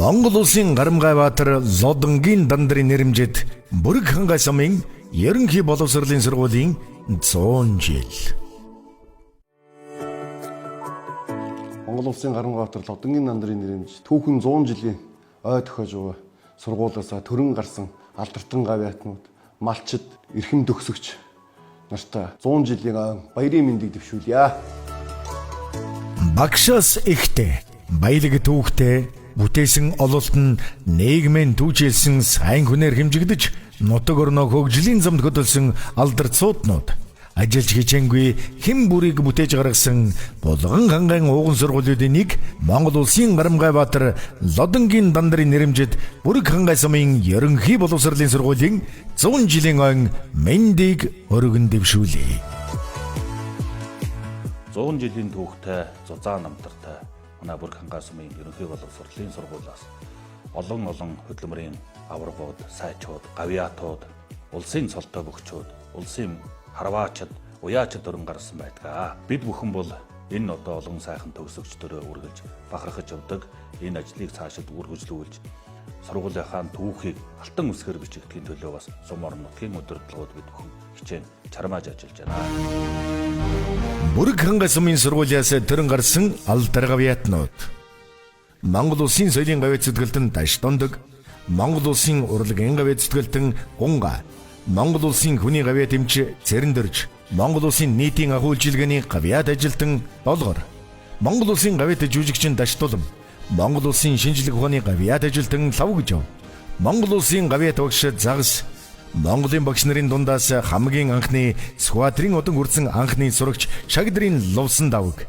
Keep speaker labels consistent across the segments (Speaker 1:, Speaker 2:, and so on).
Speaker 1: Монгол улсын Гарамгай Баатар Лодонгийн Дандрын нэрэмжит Бүрэг Хангай сумын ерөнхий боловсролын сургуулийн 100 жил.
Speaker 2: Монгол улсын Гарамгай Баатар Лодонгийн Дандрын нэрэмж түүхэн 100 жилийн ой тохиож байгаа сургуулиасаа төрөн гарсан алдартан гавьяатнууд, малчид, эрхэм төгсөгч нартай 100 жилийн ой баярын мэндийг дэвшүүлье.
Speaker 1: Багшаас ихтэй, баялаг түүхтэй, бүтээсэн ололт нь нийгмийн түүжээлсэн сайн хүнээр хэмжигдэж нутаг орноо хөгжлийн замд хөдөлсөн алдарцууднууд ажиллаж хичээнгүй хэн бүрийг бүтээж гаргасан Булган хангайн ууган сургуулиудын нэг Монгол улсын Гарамгай Баатар Лодонгийн Дандрын нэрэмжит Бүрэг хангай сумын ерөнхий боловсролын сургуулийн 100 жилийн ойн мэндийг өргөн дэвшүүлье.
Speaker 3: 100 жилийн түүхтэй зузаан намтартай манай Бүрэг хангай сумын ерөнхий боловсролын сургуулиас олон олон хөдөлмөрийн аваргууд, сайчууд, гавьяатууд, улсын цолтой бөхчүүд, улсын харваачд, уяачд өрн гарсан байдаг. Бид бүхэн бол энэ одоо олон сайхан төгсөгчдөрөө үргэлж бахархаж явдаг. Энэ ажлыг цаашид үргэлжлүүлж сургуулийнхаа түүхийг алтан үсгээр бичигдэхийн төлөө бас сум орон нутгийн удирдлагууд бид бүхэн хичээн чармааж ажиллаж байна.
Speaker 1: Бүрэг хангай сумын сургуулиас төрөн гарсан алдар гавьяатнууд. Монгол улсын соёлын гавьяат зүтгэлтэн Дашдондог, Монгол улсын урлагийн гавьяат зүтгэлтэн Гунга, Монгол улсын хүний гавьяат эмч Цэрэндөрж, Монгол улсын нийтийн ахуй үйлчилгээний гавьяат ажилтан Долгор, Монгол улсын гавьяат жүжигчин Даштулам, Монгол улсын шинжлэх ухааны гавьяат ажилтан Лавгжов, Монгол улсын гавьяат багш Загас, Монголын багш нарын дундаас хамгийн анхны Сүхбаатарын удан хүрсэн анхны сурагч Шагдрын Лувсан давг.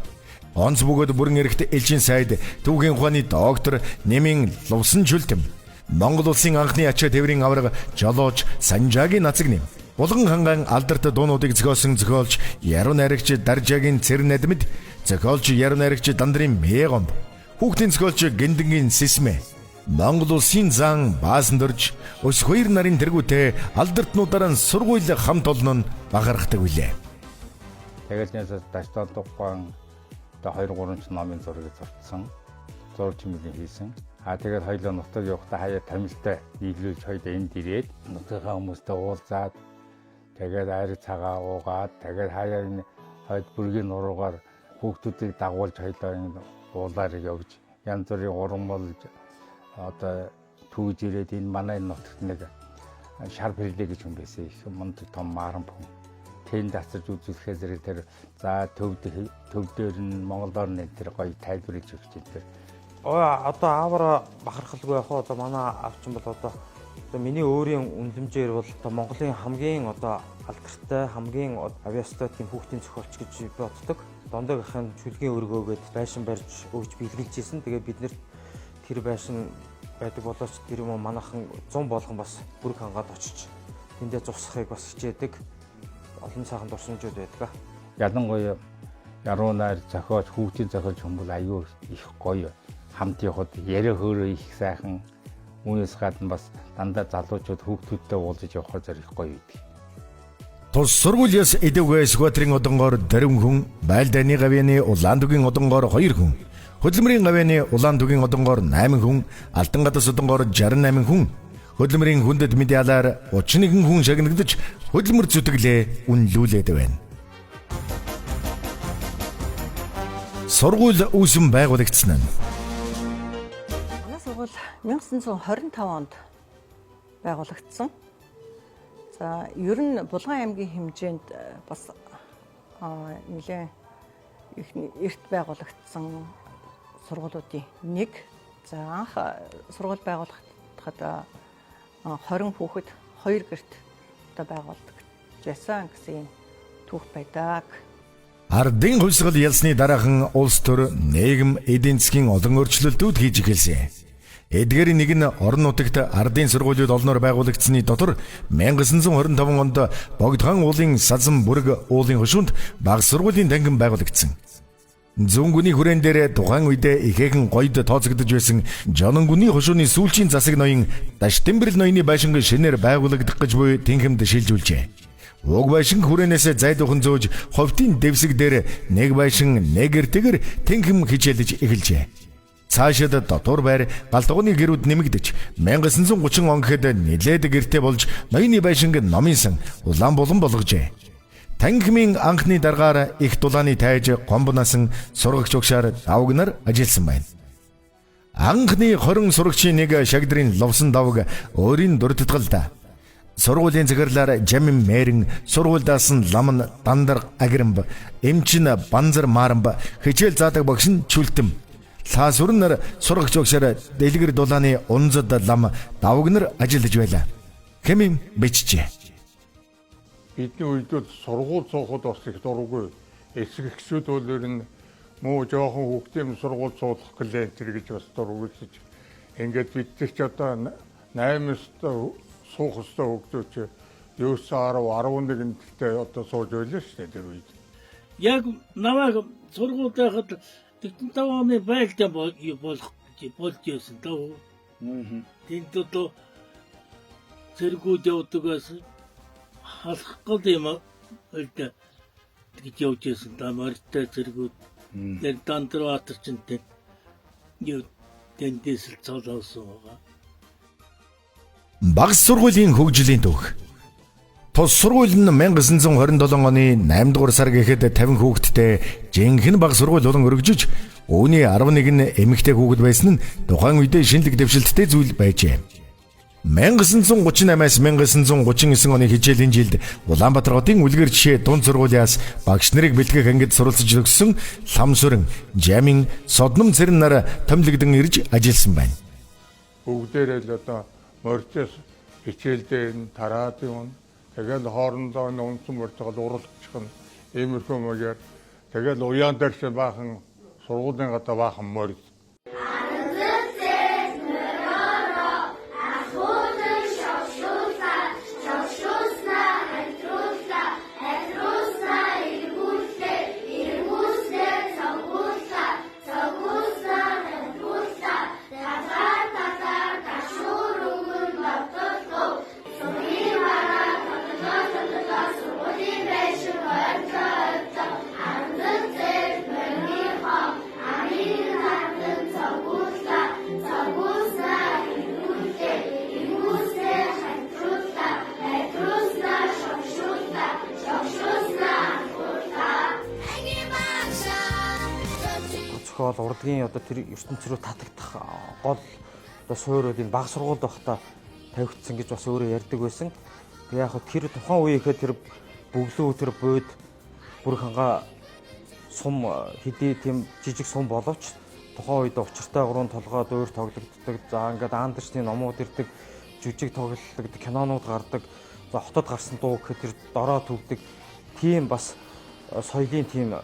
Speaker 1: Онц бөгөөд бүрэн эрэгт элчин сайд түүхийн ухааны доктор Нэмийн Лувсан Чүлтэм. Монгол улсын анхны ачаа тээврийн аварга Жолооч Санжаагийн нацаг нэм. Булган ханган алдарт дуунуудыг зохиосон зохиолч Яруу найрагч Даржаагийн Цэрэн надмид, зохиолч Яруу найрагч Дандрын Мегомб, хүүхдийн зохиолч Гиндэнгийн Сисмэ. Монгол улсын зан баасан дөрж өс хоёр нарын тэргүүтээ алдартнуудаараа сургууль хамт олон нь бахархдаг билээ.
Speaker 4: Тэгэл нээсээ Даштолдоггон одоо 2 3 ч номын зургийг зурцсан. Зураг чимэглэн хийсэн. А тэгээд хоёлоо нутаг явахдаа хаяа тамилтай нийлүүлж хоёлоо энд ирээд нутгийнхаа хүмүүстэй уулзаад тэгээд айр цагаа уугаад тэгээд хаяа энэ хойд бүргийн нуруугаар хүүхдүүдийг дагуулж хоёлоо энэ уулаар явж янз бүрийн уран одоо түүж ирээд энэ манай нутагт нэг шар пэрлээ гэж хүн байсан. Их мундаг том мааран хүн. Тэнд асарч үзүүлэхээ зэрэг тэр за төв дээр нь Монголоор нь тэр гоё тайлбарлаж өгч энэ тэр.
Speaker 5: Одоо аавараа бахархалгүй яг одоо манай аавчин бол одоо миний өөрийн үнэлэмжээр бол одоо Монголын хамгийн одоо алдартай хамгийн авьяастай тийм хүүхдийн зохиолч гэж боддог. Дондог ахын чүлгийн өргөөгээд байшин барьж өгч бэлгэлж исэн. Тэгээд бид нэр тэр байшин байдаг болооч тэр юм манайхан 100 болгон бас Бүрэг хангаад очиж тэндээ зусахыг бас хичээдэг. Олон сайхан дурсамжууд байдаг.
Speaker 4: Ялангуяа яруу найр зохиолч, хүүхдийн зохиолч хүмүүс аюу их гоё хамт явхад яриа хөөрөө их сайхан. Үүнээс гадна бас дандаа залуучууд хүүхдүүдтэй уулзаж явхаар зэрэг их гоё байдаг.
Speaker 1: Тус сургуулиас идэвхтэй Сүхбаатарын одонгоор 4 хүн, Байлдааны гавьяаны Улаан түгийн одонгоор 2 хүн, Хөдөлмөрийн гавьяаны Улаан түгийн одонгоор 8 хүн, Алтан гадас одонгоор 68 хүн, Хөдөлмөрийн хүндэт медиалаар 31 хүн шагнагдаж хөдөлмөр зүтгэлээ үнэлүүлээд байна. Сургууль үүсэн байгуулагдсан нь
Speaker 6: Манай сургууль 1925 онд байгуулагдсан. За ер нь Булган аймгийн хэмжээнд бас нэлээд эрт байгуулагдсан сургуулиудын нэг. За анх сургууль байгуулагдахад 20 хүүхэд 2 гэрт одоо байгуулдаг байсан гэсэн юм түүх байдаг.
Speaker 1: Ардын хувьсгал ялсны дараахан улс төр, нийгэм, эдийн засгийн олон өөрчлөлтүүд хийж эхэлсэн. Эдгээрийн нэг нь орон нутагт ардын сургуулиуд олноор байгуулагдсаны дотор 1925 онд Богдхан уулын сазан бүрэг уулын хөшөөнд баг сургуулийн танхим байгуулагдсан. Зүүн гүний хүрээн дээр тухайн үедээ ихээхэн гоёд тооцогдож байсан Жононгүний хошууны сүүлчийн засаг ноён Даштэмбэрл ноёны байшинг шинээр байгуулагдах гэж буй тэнхимд шилжүүлжээ. Уг байшин хүрээнээс зайдуухан зөөж ховтын дэвсэг дээр нэг байшин нэг эртэгэр тэнхим хичээлж эхэлжээ. Цаашид дотуур байр галдууны гэрүүд нэмэгдэж 1930 он гэхэд нилээд гэрте болж ноёны байшинг номын сан улаан булан болгожээ. Танхимын анхны даргаар их дулааны тайж гомбонасан сургагч багшаар давгнаар ажилласан байна. Анхны 20 сурагчийн нэг шагдрын ловсон давг өөрийн дурдтгалда. Сургуулийн захирлаар Жамин Мэрэн, сургуульдаас нь Ламан Дандар Агримб, эмчин Банзар Марамб, хичээл заадаг багш нь Чүлтэм. Лаа сүрэн нар сурагч багшаар Дэлгэр дулааны унзад лам давгнар ажиллаж байлаа. Хэмээн бичжээ.
Speaker 7: Бидний үед бол сургууль суухад бас их дургүй. Эцэг эхчүүд бол ер нь муу жоохон хүүхдийн сургууль суулгах гэлээ тэр гэж бас дургүйсэж. Ингээд бид нар ч одоо 8 өстой суух өстой хүүхдүүд чи 9 10 11 дэхтэй одоо сууж байлаа шүү дээ тэр үед.
Speaker 8: Яг намайг сургуульд байхад 45 оны байлдаа болох болж байсан даа. Тэнд одоо цэргүүд явдаг байсан. Халах гол юм л да гэж явж байсан да морьтой цэргүүд. Тэр Дандрбаатар ч энэ юу тэндээс л цолоосон байгаа.
Speaker 1: Багс сургуулийн хөгжлийн түүх. Тус сургууль нь 1927 оны 8 дугаар сар гэхэд 50 хүүхэдтэй жинхэнэ баг сургууль болон өргөжиж үүний 11 нь эмэгтэй хүүхэд байсан нь тухайн үедээ шинэлэг дэвшилттэй зүйл байжээ. 1938-аас 1939 оны хичээлийн жилд Улаанбаатар хотын үлгэр жишээ дунд сургуулиас багш нарыг бэлтгэх ангид суралцж төгссөн Ламсүрэн, Жамин, Содном цэрэн нар томилогдон ирж ажилласан байна.
Speaker 7: Бүгдээрээ л одоо морьтоос хичээл дээр нь тараад юм. Тэгэл хоорондоо нь унсан мортогол уралдчих нь иймэрхүү маягаар тэгэл уяан дээр ч баахан сургуулийн гадаа баахан морь.
Speaker 5: Зохиол урлагийн одоо тэр ертөнц рүү татагдах гол одоо суурь бол энэ баг сургуульд байхдаа тавигдсан гэж бас өөрөө ярьдаг байсан. Тэгээ яг тэр тухайн үеийнхээ тэр бөглөө тэр буйд бүр ханга сум хэдий тийм жижиг сум боловч тухайн үед учиртай гурван толгой дуур тоглогддог. За ингээд Андерсны номууд ирдэг, жүжиг тоглогддог, кинонууд гардаг. За хотод гарсан дуу гэхэд тэр дороо төвдөг. Тийм бас соёлын тийм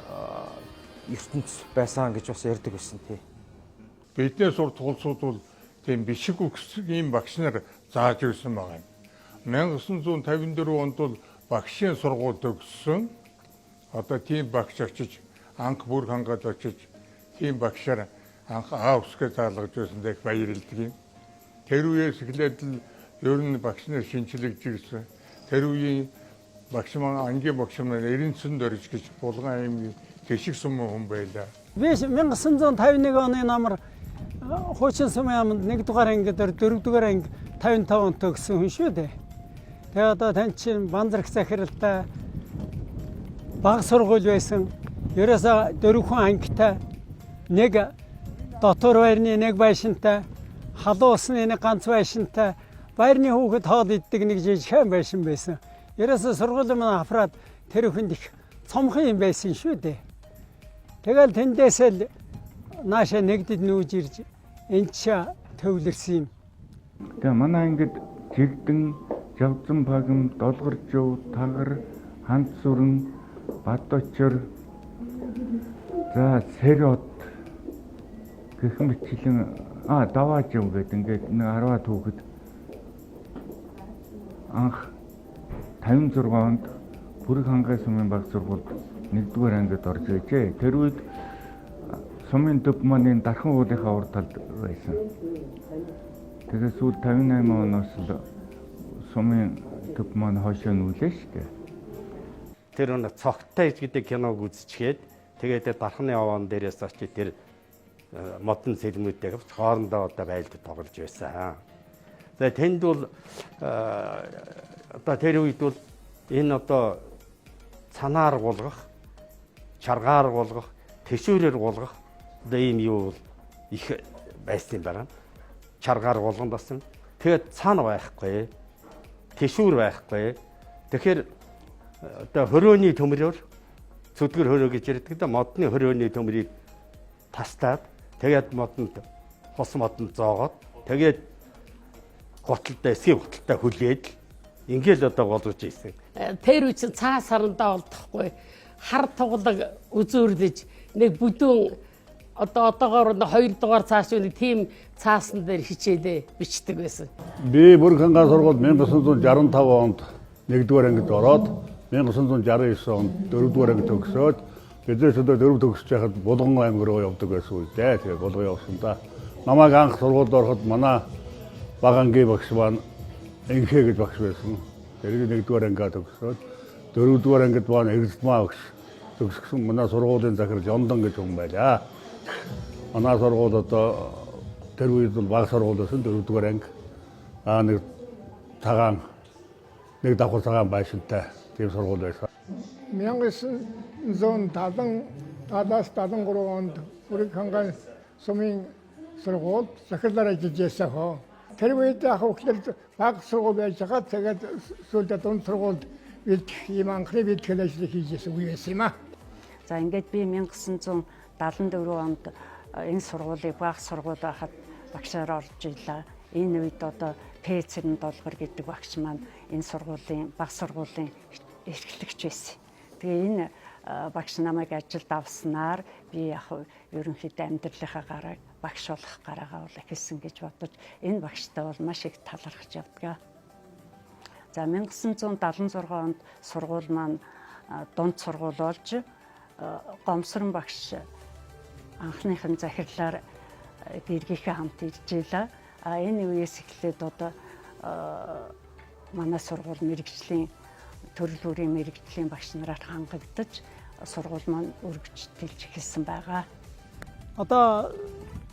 Speaker 5: ертөнц байсан гэж бас ярьдаг байсан тий.
Speaker 7: Бидний сурд улсууд бол тийм бишиг үгсгийн багш нар зааж өгсөн байгаа юм. 1954 онд бол багшийн сургууль төгссөн. Одоо тийм багш очиж анх бүр хангад очиж тийм багшаар анх А үсгээ заалгаж байсан дэх баярлдаг юм. Тэр үеэс эхлээд л ер нь багш нар шинжилэгдэж ирсэн. Тэр үеийн багш маань ангийн багш маань Эренцэн дөрж гэж Булган аймгийн Тэшиг сумын хүн байлаа.
Speaker 9: Би 1951 оны намар хуучин сумын яамд 1 дугаар ангид 4 дугаар анги 55 онд төгссөн хүн шүү дээ. Тэгээ одоо тань чинь Банзарх захиралтай баг сургууль байсан. Ерөөсөө 4 ангитай нэг дотор байрны нэг байшинтай, халуун усны нэг ганц байшинтай, байрны хүүхэд хоол иддэг нэг жижигхэн байшин байсан. Ерөөсөө сургуулийн маань хавраад тэр хүнд их цомхон юм байсан шүү дээ. Тэгэл тэндээсээ л нааша нэгдэд нүүж ирж энд чи төвлөрсөн юм.
Speaker 4: Тэгээ манай ангид Жигдэн, Жавзан пагам, Долгоржив, Тагар, Ханд сүрэн, Бадочор, за Сэрот гэх мэтчлэн Даваажив гэдэг ингээд нэг 10 түүхэд анх 56 онд Бүрэг хангай сумын баг сургуульд 1-р ангид орж байжээ. Тэр үед сумын төв маань дархан уулынхаа урд талд байсан. Тэгээ сүүл 58 оноос л сумын төв маань хойшоо нүүлээ шүү дээ.
Speaker 10: Тэр нэг цогтой гэдэг киног үзчихээд тэгээд тэр дархны овоон дээрээс очиж тэр Модон сэлмүүдтэй авч хоорондоо одоо байлд тоглож байсан. За тэнд бол одоо тэр үед бол энэ одоо цанаар гулгах, чаргаар гулгах, тэшүүрээр гулгах одоо ийм юу бол их байсан юм байна. Чаргаар гулган басан. Тэгээд цан байхгүй, тэшүүр байхгүй. Тэгэхээр одоо хөрөөний төмрөөр зүдгэр хөрөө гэж ярьдаг да, модны хөрөөний төмрийг тастаад тэгээд модонд хос модонд зоогоод тэгээд гуталтай эсхий гуталтай хүлээд л ингээл одоо голгож ийсэн.
Speaker 11: Тэр үе чинь цаа сарандаа олдохгүй хар туглаг үзүүрлэж нэг бүдүүн одоо одоогоор 2 дугаар цааш нэг тийм цаасан дээр хичээлээ бичдэг байсан.
Speaker 12: Би Бүрхангаа сургуульд 1965 онд 1-р ангид ороод 1969 онд 4-р анги төгсөөд биднээс одоо 4 төгсөж байхад Булган аймаг руу явдаг байсан үе дээ. Тэгээ Булган явсан да. Намайг анх сургуульд ороход манай бага ангийн багш маань Энхэ гэж багш байсан. Тэрийг 1-р ангиа төгсөөд 4-р ангид маань Эрдэмтмаа багш төгсгсөн. Манай сургуулийн захирал Ёндан гэж хүн байлаа. Манай сургууль одоо тэр үед бол бага сургууль байсан, 4-р анги. Аа нэг цагаан нэг давхар цагаан байшинтай тийм сургууль байсан.
Speaker 13: 1970-аас 73 онд Бүрэг хангай сумын сургуульд захирлаар ажиллаж байсан хоо. Тэр үед яг хөглөр бага сургууль байж байгаа. Тэгээд сүүлдээ дунд сургуульд бэлтгэх ийм анхны бэлтгэл ажлыг хийж байсан үе байсан юм аа.
Speaker 14: За ингээд би 1974 онд энэ сургуулийг бага сургууль байхад багшаар орж илаа. Энэ үед одоо П Цэрэн долгор гэдэг багш маань энэ сургуулийн бага сургуулийн эрхлэгч байсан. Тэгээ энэ багш намайг ажилд авснаар би яг ерөнхийдөө амьдралынхаа гарааг багш болох гараагаа бол эхэлсэн гэж бодож энэ багштай бол маш их талархаж явдаг. За 1976 онд сургууль маань дунд сургууль болж Гомсрон багш анхныхын захирлаар гэргийнхээ хамт ирж илаа. А энэ үеэс эхлээд одоо манай сургууль мэрэгжлийн төрөл бүрийн мэрэгжлийн багш нараар хангагдаж сургууль маань өргөжтөлж эхэлсэн байгаа.
Speaker 9: Одоо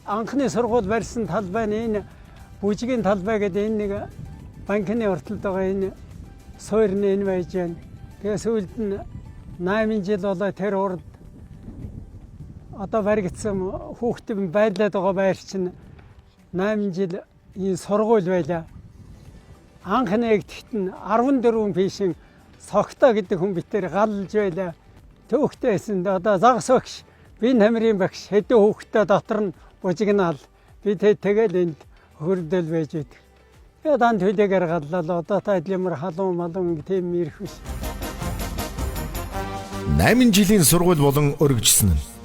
Speaker 9: анхны сургууль барьсан талбай нь энэ бүжгийн талбай гэдэг энэ нэг банкны ортолд байгаа энэ суурь нь энэ байж байна. Тэгээ сүүлд нь 8 жил болоо тэр урд одоо баригдсан хүүхдэн байрлаад байгаа байр чинь 8 жил энэ сургууль байлаа. Анх нэгтгэхэд нь 14 пишин Согтой гэдэг хүн битэр галлж байлаа. Төөхтэй байсан. Одоо загас багш, би тамирын багш, хэдэн хүүхдтэй дотор нь бужигнаал. Би тэгэл энд хөрдөл байж байдаг. Тэгээ дан төлөгээр галлаа. Одоо та ямар халуун малун тийм ирэх биш.
Speaker 1: 8 жилийн сургууль болон өргөжсөн нь.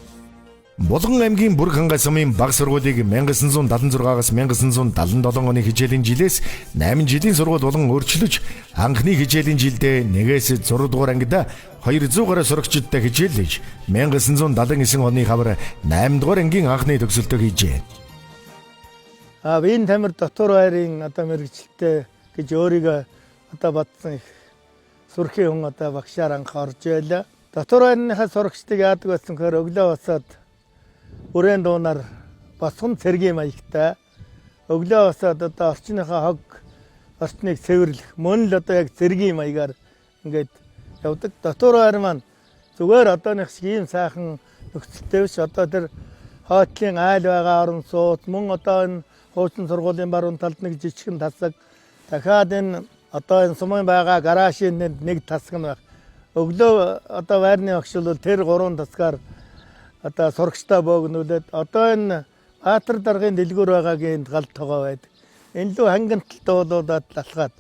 Speaker 1: Булган аймгийн Бүрэг хангай сумын баг сургуулийг 1976-аас 1977 оны хичээлийн жилээс 8 жилийн сургууль болон өөрчилж анхны хичээлийн жилдээ 1-ээс 6 дугаар ангид 200 гаруй сурагчидтай хичээллэж 1979 оны хавар 8 дугаар ангийн анхны төгсөлтөө хийжээ.
Speaker 15: А энэ тамир дотор байрын одоо мэрэгчлээ гэж өөрийгөө одоо бодсон их сүрхийн хүн одоо багшаар анх орж байлаа. Дотор байрныхаа сурагчдыг яадаг байсан гэхээр өглөө босоод бүрээн дуунаар босгон цэргийн маягтай өглөө босоод одоо орчныхаа хог орчныг цэвэрлэх мөн л одоо яг цэргийн маягаар ингээд явдаг. Дотор байр маань зүгээр одооных шиг ийм сайхан нөхцөлтэй биш. Одоо тэр хойтлын айл байгаа орон сууц мөн одоо энэ хуучин сургуулийн баруун талд нэг жижигхэн тасаг, дахиад энэ одоо энэ сумын байгаа гаражийн нэг тасаг нь байх. Өглөө одоо байрны багш бол тэр гурван тасгаар одоо сурагчтай бөөгнүүлээд одоо энэ Баатар даргын дэлгүүр байгаагийн гал тогоо байдаг. Энэ лүү хангалттай дуулуулад алхаад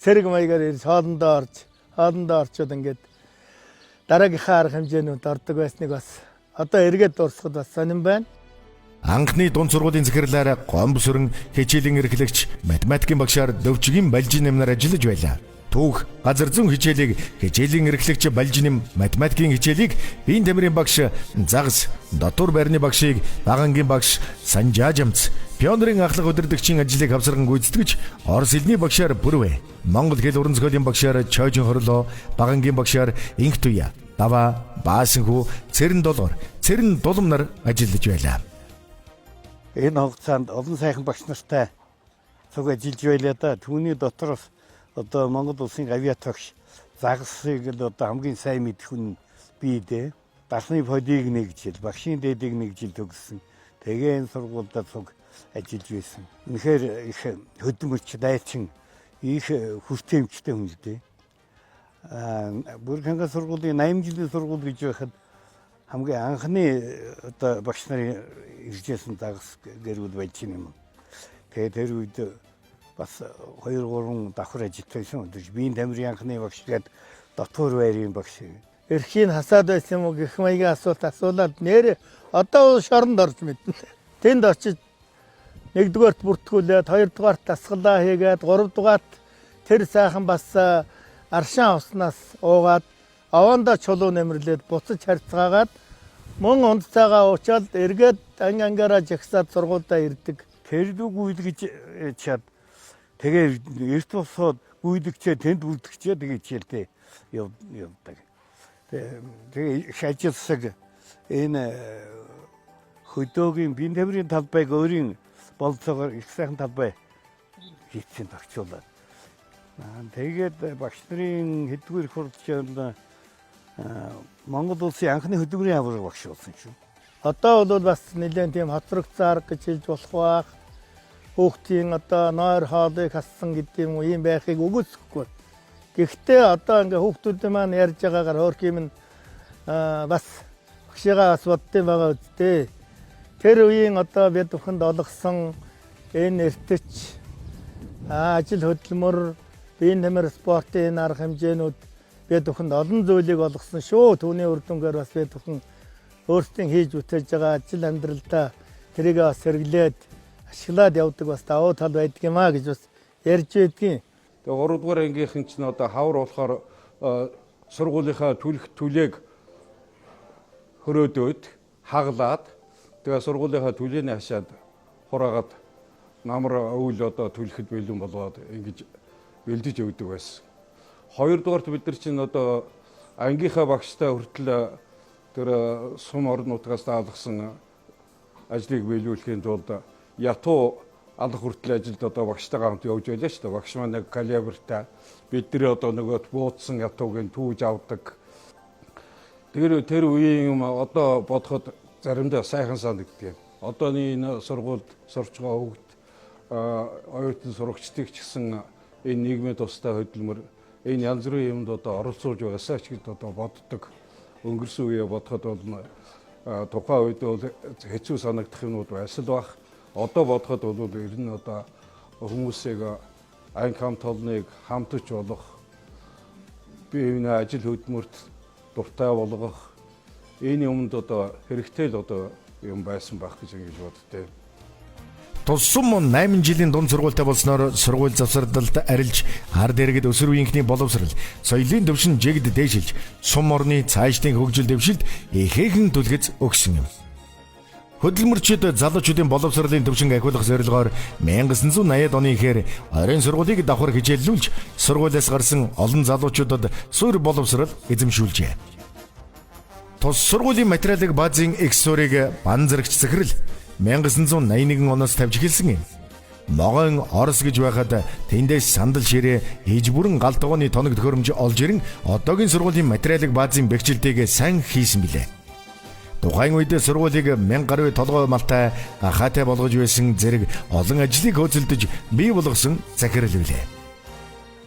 Speaker 15: цэрэг маягаар ирж хоолндоо орж хоолндоо орчод ингээд дараагийнхаа арга хэмжээнүүд ордог байсныг бас одоо эргээд дурсахад бас сонирн байна.
Speaker 1: Анхны дунд сургуулийн захирлаар Гомбсүрэн хичээлийн эрхлэгч, математикийн багшаар Дөвчгийн Балжин нэмнэр ажиллаж байлаа. Түүх газар зүүн хичээлийг хичээлийн эрхлэгч Балжинэм, математикийн хичээлийг Биеийн тамирын багш Загас, дотор байрны багшийг бага ангийн багш Санжаажамц, пионерын ахлах удирдагчийн ажлыг хавсарган гүйцэтгэж Орос хэлний багшаар Бүрвэ, Монгол хэл уран зохиолын багшаар Чойжин Хорлоо, бага ангийн багшаар Инх Туя, Даваа, Баасанхүү, Цэрэн долгор, Цэрэн дулам нар ажиллаж байлаа.
Speaker 16: Энэ хугацаанд олон сайхан багш нартай цуг ажиллаж байлаа да. Түүний дотроос одоо Монгол улсын авиат багш загасыг л одоо хамгийн сайн мэдэх хүн би дээ. Дарсны подийг нэг жил, багшийн дээдийг нэг жил төгссөн. Тэгээ энэ сургуульд цуг ажиллаж байсан. Үнэхээр их хөдөлмөрч, дайчин, их хүртээмжтэй хүн л дээ. Бүрэг хангай сургуулийн 80 жилийн сургууль гэж байхад хамгийн анхны одоо багш нарын иржсэн загас гэрүүл байж юм. Тэгээ тэр үед бас 2 3 давхар ажилтсан байсан. Өдөж биеийн тамирын анхны багш гээд дотгоор байрын багш.
Speaker 15: Эрхийг хасаад байсан юм уу гэх маягийн асуулт асуулаад нэр одоо шоронд орж мэднэ. Тэнд очиж нэгдүгээрт бүртгүүлээд, хоёрдугаарт дасгалаа хийгээд, гуравдугаарт тэр сайхан бас аршаан уснаас уугаад овондоо чулуу нэмэрлээд буцаж харьцгаагаад мөн унд цаагаа уучаад эргээд анги ангаараа жагсаад сургуульдаа ирдэг.
Speaker 16: Тэр гүйлгэж чад. Тэгээ эрт босоод гүйлгчээ тэнд бүрдгчээ тэгээ хичээлдээ явдаг. Тэгээ их ажилласаг энэ хөдөөгийн биеийн тамирын талбайг өөрийн болцоогоор их сайхан талбай хийцэн тогтчуулаад. Тэгээд багш нарын хэддүгээр хурдчаал Монгол улсын анхны хөдөлмөрийн авраг багш болсон шүү.
Speaker 15: Одоо бол бас нэлээд тийм хоцрогдсон арга гэж хэлж болох байх. Хүүхдийн одоо нойр хоолыг хассан гэдэг юм уу ийм байхыг үгүйсгэхгүй. Гэхдээ одоо ингээ хүүхдүүдийн маань ярьж байгаагаар хөөрх юм бас багшигаа бас боддсон байгаа үсттэй. Тэр үеийн одоо бид бүхэнд олгосон энэ эртч ажил хөдөлмөр, биеийн тамир спортын энэ арга хэмжээнүүд бид бүхэнд олон зүйлийг олгосон шүү. Түүний үр дүнгээр бас бид бүхэн өөрсдийн хийж бүтээж байгаа ажил амьдралдаа тэрийг бас сэргэлээд ашиглаад явдаг бас давуу тал байдаг юм а гэж бас ярьж байдгийн.
Speaker 17: Тэгээ 3 дугаар ангийнхан чинь одоо хавар болохоор сургуулийнхаа түлх түлээг хөрөөдөөд хаглаад тэгээ сургуулийнхаа түлээний хашаад хураагаад намар өвөл одоо түлхэд бэлэн болгоод ингэж бэлдэж өгдөг байсан. Хоёрдугаарт бид нар чинь одоо ангийнхаа багштай хүртэл тэр сум орон нутгаас даалгасан ажлыг биелүүлэхийн тулд ятуу алах хүртэл ажилд одоо багштайгаа хамт явж байлаа шүү дээ. Багш маань нэг калибртай бидний одоо нөгөө буудсан ятуугийн түүж авдаг. Тэр үеийн юм одоо бодоход заримдаа сайхан санагддаг юм. Одооны энэ сургуульд сурч байгаа хүүхд оюутан сурагчдыг ч гэсэн энэ нийгмийн тустай хөдөлмөр энэ янз бүрийн юмд одоо оролцуулж байгаасаа ч гэд одоо боддог. Өнгөрсөн үеэ бодоход бол тухайн үед бол хэцүү санагдах юмнууд байсан л байх. Одоо бодоход бол ер нь одоо хүмүүсийг анги хамт олныг хамтч болох, бие биенээ ажил хөдөлмөрт дуртай болгох энэ юмд одоо хэрэгтэй л одоо юм байсан байх гэж ингэж боддөө.
Speaker 1: Тус сум 8 жилийн дунд сургуультай болсноор сургууль завсардалд арилж ард иргэд өсвөр үеийнхний боловсрал соёлын түвшин жигд дээшилж сум орны цаашдын хөгжил дэвшилд ихээхэн түлхэц өгсөн юм. Хөдөлмөрчид залуучуудын боловсролын түвшинг ахиулах зорилгоор 1980-ад оны ихээр оройн сургуулийг давхар хичээллүүлж сургуулиас гарсан олон залуучуудад суурь боловсрол эзэмшүүлжээ. Тус сургуулийн материалын баазын их суурийг бан зэрэгч захирал 1981 оноос тавьж эхэлсэн юм. Могойн Орос гэж байхад тэндээс сандал ширээ иж бүрэн гал тогооны тоног төхөөрөмж олж ирэн одоогийн сургуулийн материалын баазын бэхжилтийг сайн хийсэн билээ. Тухайн үед сургуулийг 1000 гаруй толгой малтай гахаатай болгож байсан зэрэг олон ажлыг хөөцөлдөж бий болгосон захирал билээ.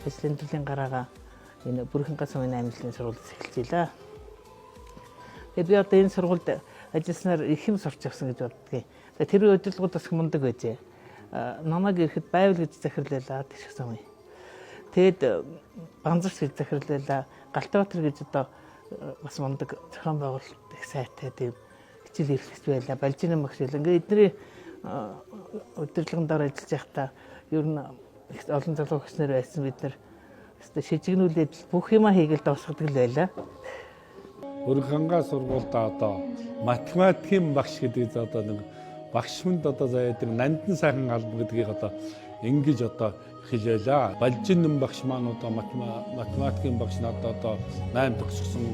Speaker 18: Ажлын төрлийн гараагаа энэ Бүрхэнга сумын 8 жилийн сургуульд эхэлж байлаа. Тэгээд би одоо энэ сургуульд ажилласнаар их юм сурч авсан гэж боддгийн. Тэр удирдлагууд бас мундаг байжээ. Намайг ирэхэд байвал гэж захирал байлаа тэр сумын. Тэгээд Банзарч гэж захирал байлаа. Галтбаатар гэж одоо бас мундаг зохион байгуулалт их сайтай тийм хичээл эрхлэгч байлаа. Балжины багш байлаа. Ингээд эдний удирдлагын дор ажиллаж байхдаа ер нь их олон залуу багш нар байсан бид нар өстой шижигнүүлээд бүх юмаа хийгээл дуусгадаг л байлаа.
Speaker 19: Бүрханга сургуульд одоо математикийн багш гэдэг одоо нэг багш хүнд одоо заяа тэр нандин сайхан алба гэдгийг одоо ингэж одоо хэлээлээ. Балжин нэм багш маань одоо математикийн багш надад одоо 8 төгсгсөн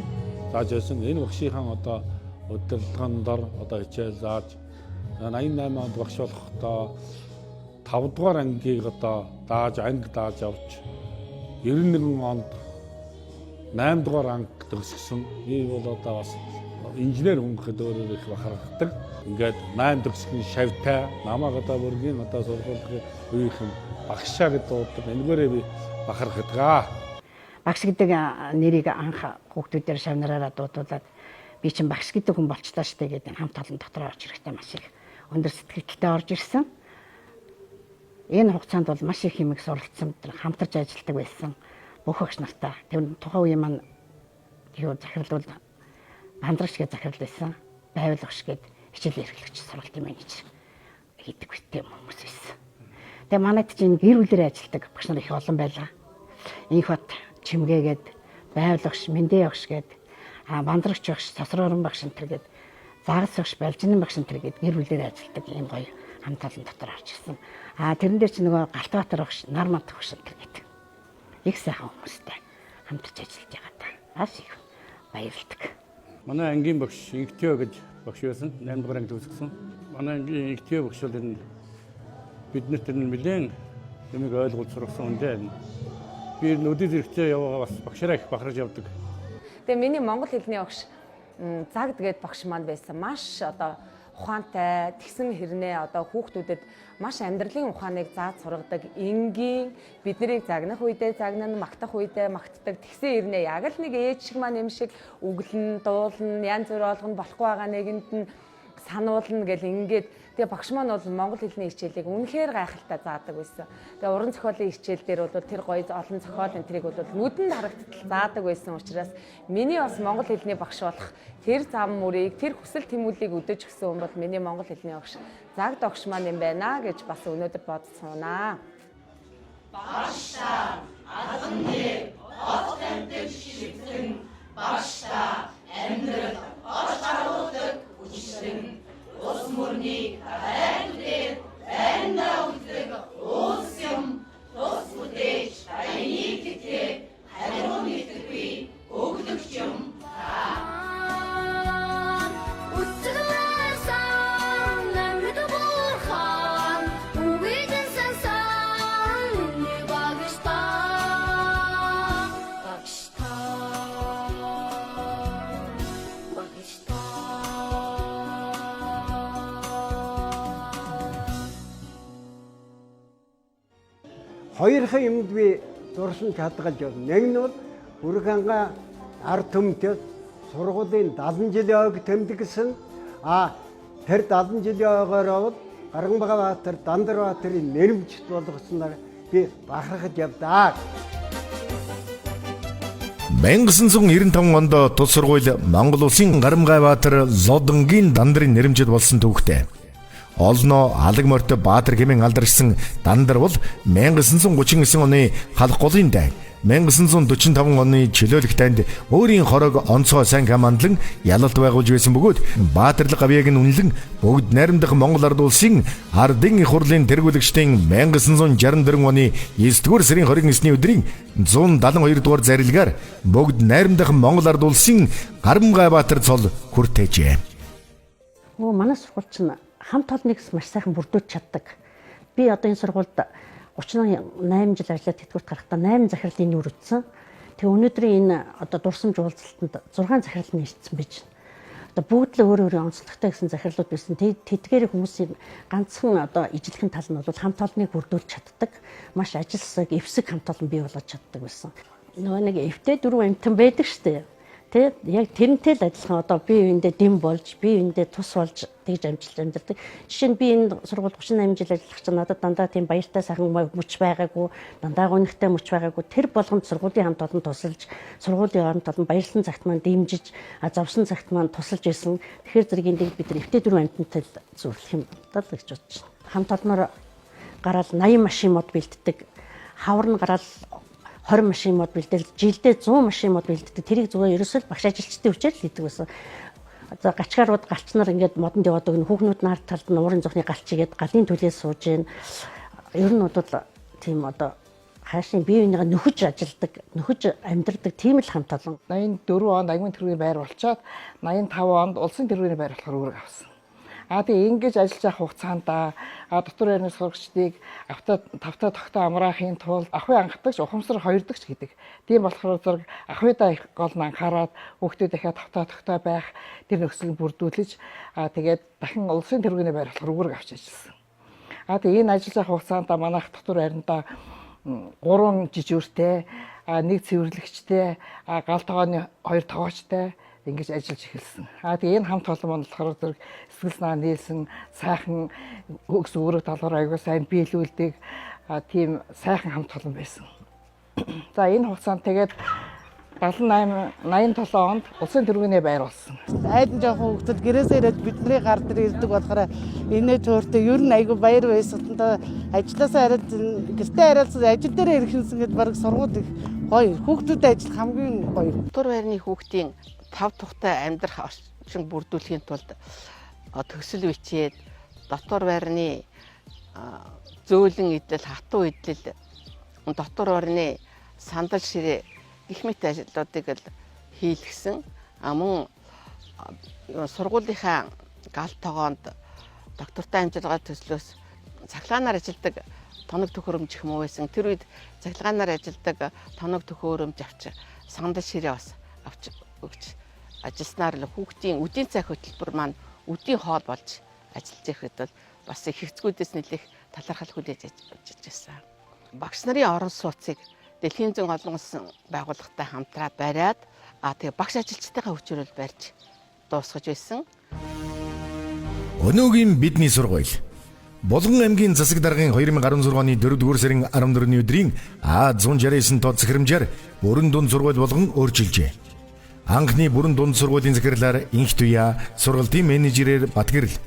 Speaker 19: зааж байсан. Энэ багшийнхаа одоо удирдлагын дор одоо хичээл зааж 88 онд багш болохдоо 5 дугаар ангийг одоо дааж анги дааж авч 91 онд 8 дугаар анги төгссөн. Би бол одоо бас инженер хүн гэхэд өөрөөр их бахархдаг. Ингээд 8 төгсгөн шавтай намайг одоо бүргийн одоо сургуулийн үеийнхэн багшаа гэж дууддаг. Энэгээрээ би бахархдаг.
Speaker 20: Багш гэдэг нэрийг анх хүүхдүүдээр шавнараараа дуудуулаад би чинь багш гэдэг хүн болчлаа штэ гэдэг хамт олон дотор орж ирэхдээ маш их өндөр сэтгэлдтэй орж ирсэн. Энэ хугацаанд бол маш их хэмиг суралцсан, хамтарч ажилладаг байсан бүх багш нартай. Тэр тухайн үеийн маань юу захирал бол Бандрагч гэж захирал байсан. Байвал багш гээд хичээл эрхлэгч сургалтын менежер хийдэг битээ хүмүүс байсан. Тэгээ манайд чинь гэр бүлээр ажилладаг багш нар их олон байлаа. Инх бат чимгээгээд байвал багш, мэндэ багш гээд бандрагч багш, цосророн багш энэ төр гээд загас багш, балжинан багш энэ төр гээд гэр бүлээр ажилладаг ийм гоё хамт олон дотор орж ирсэн. Тэрэн дээр чи нөгөө Галтбаатар багш, Нармант багш энэ төр гээд их сайхан хүмүүстэй хамтарч ажиллаж байгаа та. Маш их баярлдаг.
Speaker 16: Манай ангийн багш Инхтөө гэж багш байсан. 8 дугаар анги төгсгсөн. Манай ангийн Инхтөө багш бол энэ биднэрт энэ нэлээд юмыг ойлгуулж сургасан хүн дээ. Би энэ өдөр зэрэгтэй яваагаа бас багшаараа их бахарж явдаг.
Speaker 21: Тэгээ миний монгол хэлний багш загд гээд багш маань байсан. Маш одоо ухаантай, тэгсэн хэрнээ одоо хүүхдүүдэд маш амьдралын ухааныг зааж сургадаг, энгийн бид нарыг загнах үедээ загнана, магтах үедээ магтдаг. Тэгсэн хэрнээ яг л нэг ээж шиг маань юм шиг үглэн, дуулна, янз бүр олгоно, болохгүй байгаа нэгэнд нь сануулна гэл ингээд. Тэгээ багш маань бол монгол хэлний хичээлийг үнэхээр гайхалтай заадаг байсан. Тэгээ уран зохиолын хичээл дээр бол тэр гоё олон зохиол энэ тэрийг бол нүдэнд харагдтал заадаг байсан учраас миний бас монгол хэлний багш болох тэр зам мөрийг, тэр хүсэл тэмүүллийг өдөж өгсөн хүн бол миний монгол хэлний багш Загд багш маань юм байна гэж бас өнөөдөр бодцоонаа.
Speaker 22: Багшаа алган нэр од тамтаг шивтэн, багшаа амьдрал оч харуулдаг үчтэн, ус мөрний хайр байрандаа үлдэг уус юм тус бүтээж баяныг тэтгэх хариу нэгтгэхгүй өглөгч юм та.
Speaker 23: Хоёрхан юмд би дурсамж хадгалж байна. Нэг нь бол Бүрэг хангай ард түмэнтэй сургуулийн 70 жилийн ойг тэмдэглэсэн. Тэр 70 жилийн ойгоор бол Гарганбаатар, Дандарбаатарын нэрмжит болгосноор би бахархаж явдаа.
Speaker 1: 1995 онд тус сургууль Монгол улсын Гарамгай Баатар Лодонгийн Дандрын нэрмжит болсон түүхтэй. Олноо алаг морьтой Баатар хэмээн алдаршсан Дандар бол 1939 оны Халах голын дайн, 1945 оны чөлөөлөх дайнд өөрийн хорог онцгой сайн командлан ялалт байгуулж байсан бөгөөд Баатарлаг гавьяаг нь үнэлэн бүгд найрамдах Монгол ард улсын ардын их хурлын тэргүүлэгчдийн 1964 оны 9 дугаар сарын 29-ний өдрийн 172 дугаар зарилгаар бүгд найрамдах Монгол ард улсын Гарамгай Баатар цол хүртээжээ.
Speaker 20: Өө манай сургууль чинь хамт олныг маш сайхан бүрдүүлж чаддаг. Би одоо энэ сургуульд 38 жил ажиллаад тэтгэврт гарахдаа 8 захирлын нүүр үтсэн. Тэгээ өнөөдрийн энэ одоо дурсамж уулзалтанд 6 захирал нь ирсэн байж байна. Одоо бүгд л өөр өөрийн онцлогтой гэсэн захирлууд байсан. Тэдгээр хүмүүсийн ганцхан одоо ижилхэн тал нь бол хамт олныг бүрдүүлж чаддаг. Маш ажилсаг, эвсэг хамт олон бий болгож чаддаг байсан. Нөгөө нэг эвтэй дөрвөн амтан байдаг штэ. Тэ яг тэрнтэй л адилхан одоо бие биендээ дэм болж, бие биендээ тус болж тэгж амжилт амьдардаг. Жишээ нь би энэ сургуульд 38 жил ажиллах чинь надад дандаа тийм баяртай сайхан мөч байгаагүй, дандаа гонигтай мөч байгаагүй. Тэр болгонд сургуулийн хамт олон тусалж, сургуулийн хамт олон баярлсан цагт маань дэмжиж, зовсон цагт маань тусалж исэн. Тэгэхээр зэрэг энд бид нар эвтэй дөрвөн амтантай зөвлөх юм даа л гэж бодож байна. Хамт олноор гараал 80 машин мод бэлддэг. Хавар нь гараал 20 машин мод бэлдээл жилдээ 100 машин мод бэлддэг. Тэрийг зүгээр ерөөсөө л багш ажилчдын хүчээр л хийдэг байсан. За гачгаарууд галчнаар ингээд модонд яваад өгнө. Хүүхнүүд нар талд нь уурын зохны галч игээд галын төлөө сууж гин. Ер нь бол тийм одоо хаашийн бие биенийгээ нөхөж ажилдаг, нөхөж амьдардаг тийм л хамт олон.
Speaker 24: 84 онд аягүй тэргүүний байр болчоод 85 онд улсын тэргүүний байр болохоор үүрэг авсан.
Speaker 2: Тэгээ ингэж ажиллаж явах хугацаанд дотор байрны сурагчдыг автаа тавтаа тогтоо амраахын тулд ахуй анхдагч ухамсар хоёрдогч гэдэг. Тийм болохоор зэрэг ахуйдаа их гол нь анхаарад хүүхдүүдийнхээ тавтаа тогтоо байх тэр нөхцөлийг бүрдүүлж тэгээд дахин улсын тэргүүний байр болохоор үүрэг авч ажилласан. Тэгээ энэ ажиллаж явах хугацаанд манайх дотор байрандаа 3 жижүүртэй, 1 цэвэрлэгчтэй, гал тогооны 2 тогоочтой ингэж ажиллаж эхэлсэн. Тэгээ энэ хамт олон маань болохоор зэрэг сэтгэл санаа нийлсэн, сайхан хөгс үүрэг талаар аягүй сайн биелүүлдэг тийм сайхан хамт олон байсан. За энэ хугацаанд тэгээд 78 87 онд улсын тэргүүний байр болсон.
Speaker 3: Айлын жоохон хүүхдүүд гэрээсээ ирээд бидний гар дээр ирдэг болохоор инээ төөртэй ер нь айгүй баяр байсан. Ажилласаа хараад гэртээ хариалсан ажил дээрээ ирэхэнсэн гэд баг сургууль их гоё. Хүүхдүүдэд ажиллах хамгийн гоё.
Speaker 6: Тур байрны хүүхдийн тав тухтай амьдрах орчин бүрдүүлэхийн тулд төсөл бичээд дотор байрны зөөлөн идэл, хатуу идэл, дотор байрны сандал ширээ гэх мэт ажлуудыг л хийлгсэн. Мөн сургуулийнхаа гал тогоонд доктортой амжилтгаа төслөөс цахилгаанаар ажилладаг тоног төхөөрөмж их муу байсан. Тэр үед цахилгаанаар ажилладаг тоног төхөөрөмж авч сандал ширээ бас авч өгч ажилласнаар л хүүхдийн үдийн цай хөтөлбөр маань үдийн хоол болж ажиллаж ирэхэд бол бас их хэцгүүдээс нэлээх талархал хүлээж ажиллаж байсан. Багш нарын орон сууцыг Дэлхийн зөн олон улсын байгууллагатай хамтраад бариад тэгээ багш ажилчдынхаа хүчээр барьж дуусгаж байсан.
Speaker 1: Өнөөгийн бидний сургууль Булган аймгийн засаг даргын 2016 оны 4-р сарын 14-ний өдрийн А169 тоо захирамжаар бүрэн дунд сургууль болгон өөрчилжээ. Анхны бүрэн дунд сургуулийн захирлаар Инх Туяа сургалтын менежерээр Батгэрэл,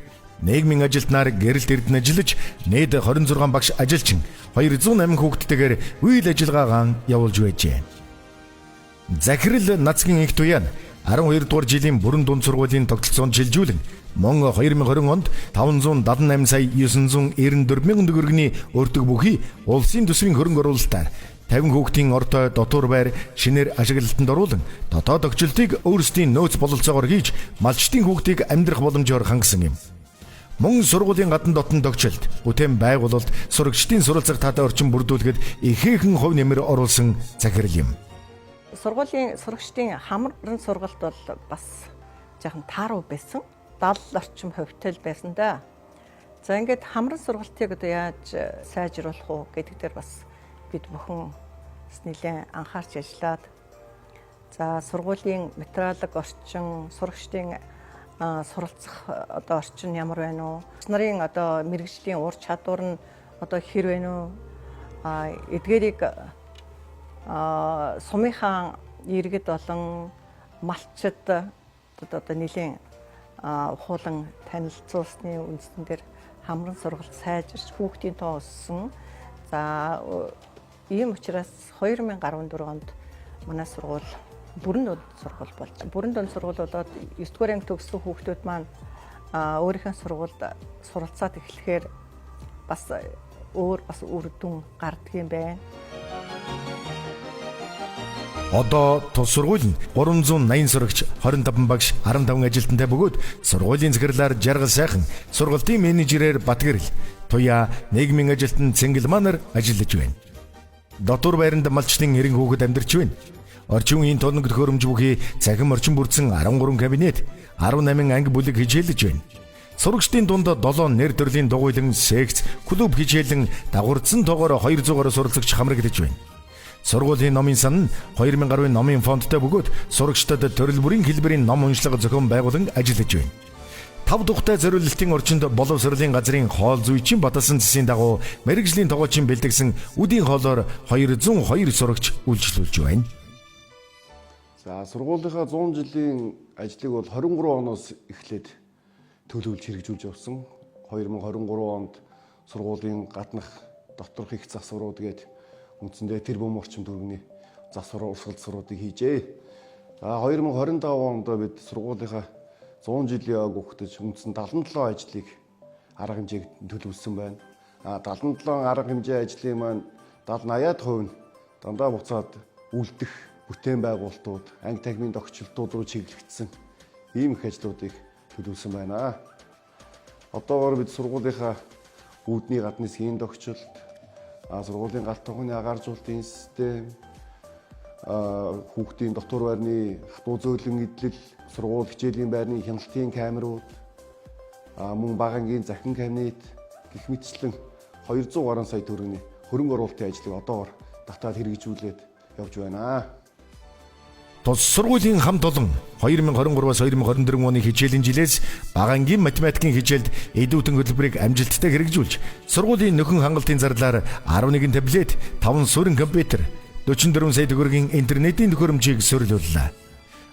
Speaker 1: нийгмийн ажилтнаар Гэрэлт Эрдэнэ ажиллаж, нийт 26 багш ажилчин 208 хүүхэдтэйгээр үйл ажиллагаагаан явуулж байжээ. Захирал Нацгийн Инх Туяа нь 12 дугаар жилийн бүрэн дунд сургуулийн тогтолцоонд шилжүүлэн мөн 2020 онд 578 сая 994 мянган төгрөгийн өртөг бүхий улсын төсвийн хөрөнгө оруулалтаар 50 хүүхдийн ортой дотуур байр шинээр ашиглалтанд оруулан дотоод огчлолтыг өөрсдийн нөөц бололцоогоор хийж малчдын хүүхдийг амьдрах боломжоор хангасан юм. Мөн сургуулийн гадна дотн тогтчлт, бүтээн байгуулалт, сурагчдын суралцах таатай орчин бүрдүүлэхэд ихээхэн хувь нэмэр оруулсан захирал юм.
Speaker 24: Сургуулийн сурагчдын хамран сургалт бол бас жаахан тааруу байсан. 70 орчим хувьтай л байсан да. За ингээд хамран сургалтыг одоо яаж сайжруулах уу гэдэг дээр бас бид бүхэн бас нэлээд анхаарч ажиллаад, за сургуулийн материалын орчин, сурагчдын суралцах одоо орчин ямар байна уу? Нарын одоо мэрэгжлийн ур чадвар нь одоо хэр байна уу? Эдгээрийг сумынхаа иргэд болон малчид одоо нэлийн ухуулан танилцуулсны үндсэн дээр хамран сургалт сайжирч хүүхдийн тоо өссөн. За ийм учраас 2014 онд манай сургууль бүрэн дунд сургууль болж. Бүрэн дунд сургууль болоод 9 дугаар анги төгссөн хүүхдүүд маань өөрийнхөө сургуульд суралцаад эхлэхээр бас өөр бас үр дүн гардаг юм байна.
Speaker 1: Одоо тус сургууль нь 380 сурагч, 25 багш, 15 ажилтнтай бөгөөд сургуулийн захирлаар Жаргал Сайхан, сургалтын менежерээр Батгэрэл, Туяа нийгмийн ажилтан Цэнгэлманаар ажиллаж байна. Дотуур байранд малчдын 90 хүүхэд амьдарч байна. Орчин үеийн тоног төхөөрөмж бүхий цахим орчин бүрдсэн 13 кабинет, 18 анги бүлэг хичээлж байна. Сурагчдын дунд 7 нэр төрлийн дугуйлан секц, клуб хичээлэн дагавардсан тоогоор 200 гаруй суралцагч хамрагдаж байна. Сургуулийн номын сан нь 2000 гаруй номын фондтой бөгөөд сурагчдад төрөл бүрийн хэлбэрийн ном уншлага зохион байгуулан ажиллаж байна. Тав тухтай зориулалтын орчинд боловсролын газрын хоол зүйчийн баталсан зэсийн дагуу мэрэгжлийн тогоочийн бэлтгэсэн үдийн хоолоор 202 сурагч үйлчлүүлж байна.
Speaker 25: За сургуулийнхаа 100 жилийн ажлыг бол 23 оноос эхлээд төлөвлөж хэрэгжүүлж явсан. 2023 онд сургуулийн гаднах доторх их засварууд гээд үндсэндээ тэр бом орчим төгрөгийн засвар урсгал засваруудыг хийжээ. За 2025 онд бид сургуулийнхаа 100 жилийн ог өгтөж үндсэн 77 ажлыг арга хэмжээг төлөвлөсөн байна. А 77 арга хэмжээ ажлын маань 70 80% нь дандаа буцаад үлдэх бүтээн байгуулалтууд, анги танхимын тогтчлолтууд руу чиглэгдсэн ийм их ажлуудыг төлөвлөсөн байна. Одоогоор бид сургуулийнхаа үүдний гадны хэсгийн тогтчлолт, сургуулийн галт тогооны агааржуулалтын систем, хүүхдийн дотор байрны хатуу зөөлөн эдлэл, сургууль хичээлийн байрны хяналтын камерууд, мөн бага ангийн захин кабинет гэх мэтчлэн 200 гаруй сая төгрөгийн хөрөнгө оруулалтын ажлыг одоогор татаад хэрэгжүүлээд явж байна.
Speaker 1: Тус сургуулийн хамт олон 2023-аас 2024 оны хичээлийн жилээс бага ангийн математикийн хичээлд эдүүтэн хөтөлбөрийг амжилттай хэрэгжүүлж, сургуулийн нөхөн хангалтын зарлаар 11 таблет, 5 суурин компьютер, 44 сая төгрөгийн интернетийн төхөөрөмжийг суурилууллаа.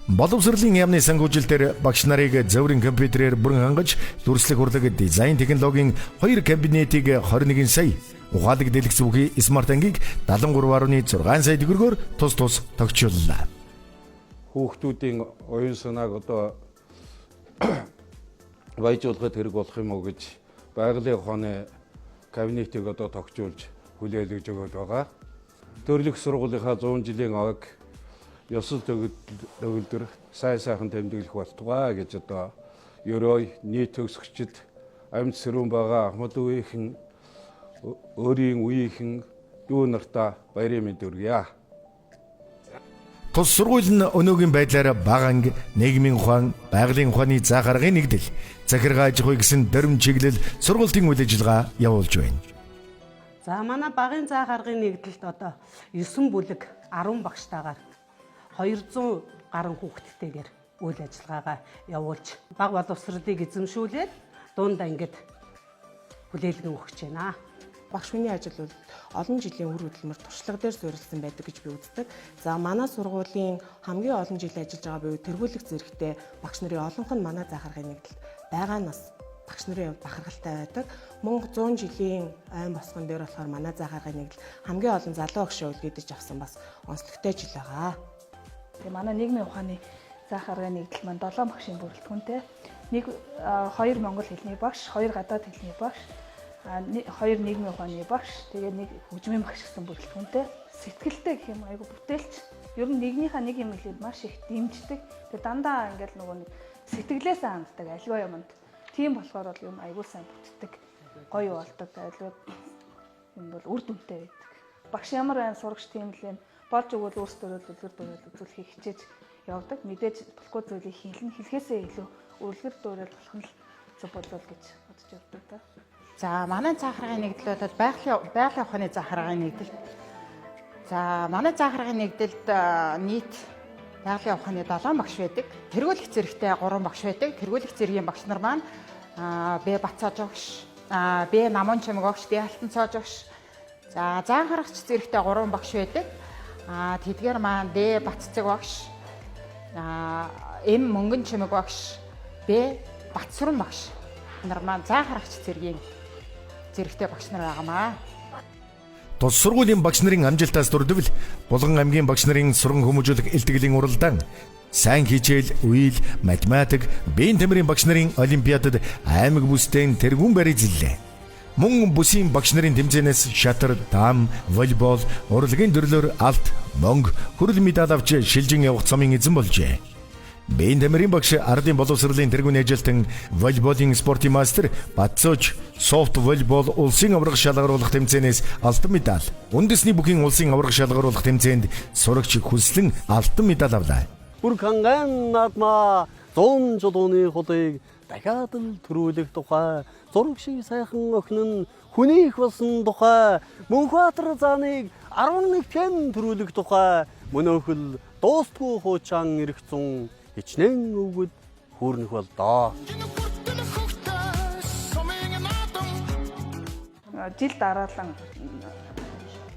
Speaker 1: Боловсролын яамны санхүүжилтээр багш нарыг зөврийн компьютерээр бүрэн хангаж, дүрслэх урлаг дизайн технологийн 2 кабинетийг 21 сая, ухаалаг дэлгэц бүхий смарт ангийг 73.6 сая төгрөгөөр тус тус тогтчуллаа.
Speaker 17: Хүүхдүүдийн оюун санааг одоо баяжуулахад хэрэг болох юм уу гэж байгалийн ухааны кабинетийг одоо тогтжуулж хүлээлгэж өгöd байгаа. Төрлөх сургуулийнхаа 100 жилийн ойг ёсол төгөлдөр сайн сайхан тэмдэглэх болтугай гэж одоо ерөөй нийт төгсөгчд амьд сэрүүн байгаа ахмад үеийнхэн өөрийн үеийнхэн дүү нартаа баярын мэнд өргөе.
Speaker 1: Тус сургууль нь өнөөгийн байдлаар бага анги, нийгмийн ухаан, байгалийн ухааны заах аргын нэгдэл, захиргаа аж ахуй гэсэн дөрвөн чиглэл сургуулийн үйл ажиллагаа явуулж байна.
Speaker 4: За манай багын заах аргын нэгдэлд одоо 9 бүлэг 10 багштайгаар 200 гаруй хүүхэдтэйгээр үйл ажиллагаагаа явуулж бага боловсролыг эзэмшүүлээд дунд ангид хүлээлгэн өгч байна.
Speaker 5: Багш хүний ажил бол олон жилийн үр хөдөлмөр туршлага дээр суурилсан байдаг гэж би үздэг. За манай сургуулийн хамгийн олон жил ажиллаж байгаа буюу тэргүүлэх зэрэгтэй багш нарын олонх нь манай заах аргын нэгдэлд байгаа нь бас багш нарын хувьд бахархалтай байдаг. Мөн 100 жилийн айн босгон дээр болохоор манай заах аргын нэгдэл хамгийн олон залуу багшаа үлгэдэж авсан бас онцлогтой жил байгаа.
Speaker 7: Тэгээ манай нийгмийн ухааны заах аргын нэгдэл маань 7 багшийн бүрэлдэхүүнтэй. 1 2 монгол хэлний багш, 2 гадаад хэлний багш, 2 нийгмийн ухааны багш, тэгээ нэг хөгжмийн багш гэсэн бүрэлдэхүүнтэй. Сэтгэлтэй гэх юм айгу бүтээлч. Ер нь нэгнийхээ нэг юм хэлээд маш их дэмждэг. Тэгээ дандаа ингээл нөгөө нэг сэтгэлээсээ ханддаг альва юмд. Тийм болохоор бол юм айгу сайн бүтдэг. Гоё болдог. Альва юм бол үр дүнтэй байдаг. Багш ямар сайн сурагч тийм л юм. Болж өгвөл өөрсдөө үлгэр дуурайл үзүүлэхийг хичээж явдаг. Мэдээж болохгүй зүйлийг хэлнэ. Хэлхээсээ илүү үлгэр дуурайл болох нь л зөв болов гэж бодож явдаг да.
Speaker 8: За манай заах аргын нэгдэл бол байгалийн ухааны заах аргын нэгдэл. За манай заах аргын нэгдэлд нийт байгалийн ухааны 7 багш байдаг. Тэргүүлэх зэрэгтэй 3 багш байдаг. Тэргүүлэх зэргийн багш нар маань Б Бацааж багш, Б Намун Чимэг багш, Д Алтан цоож багш. За заан харагч зэрэгтэй 3 багш байдаг. Тэдгээр маань Д Батцэг багш, М Мөнгөн Чимэг багш, Б Батсүрэн багш нар маань заан харагч зэргийн зэрэгтэй багш нар байгаамаа.
Speaker 1: Тус сургуулийн багш нарын амжилтаас дурдвал Булган аймгийн багш нарын сурган хүмүүжүүлэх илтгэлийн уралдаан, сайн хичээл, үеил, математик, биеийн тамирын багш нарын олимпиадад аймаг бүсдэн тэргүүн байр эзэллээ. Мөн бүсийн багш нарын тэмцээнээс шатар, дам, волейбол, урлагийн төрлөөр алт, мөнгө, хүрэл медаль авч шилжин явах замын эзэн болжээ. Биеийн тамирын багш ардын боловсролын тэргүүний ажилтан, волейболын спортын мастер Батцооч софт волейбол улсын аварга шалгаруулах тэмцээнээс алтан медаль, үндэсний бүхийн улсын аварга шалгаруулах тэмцээнд сурагч хүслэн алтан медаль авлаа.
Speaker 10: Бүрэг хангайн наадмаа 100 жолооны хулыг дахиад л төрүүлэх тухай, зураг шиг сайхан охин нь хүнийх болсон тухай, Мөнхбаатар зааныг 11 тэн төрүүлэх тухай, мөнөөхөл дуустгүй хуучаан ирэх зун хичнээн өвгөд хүүрнэх болдоо.
Speaker 7: Жил дараалан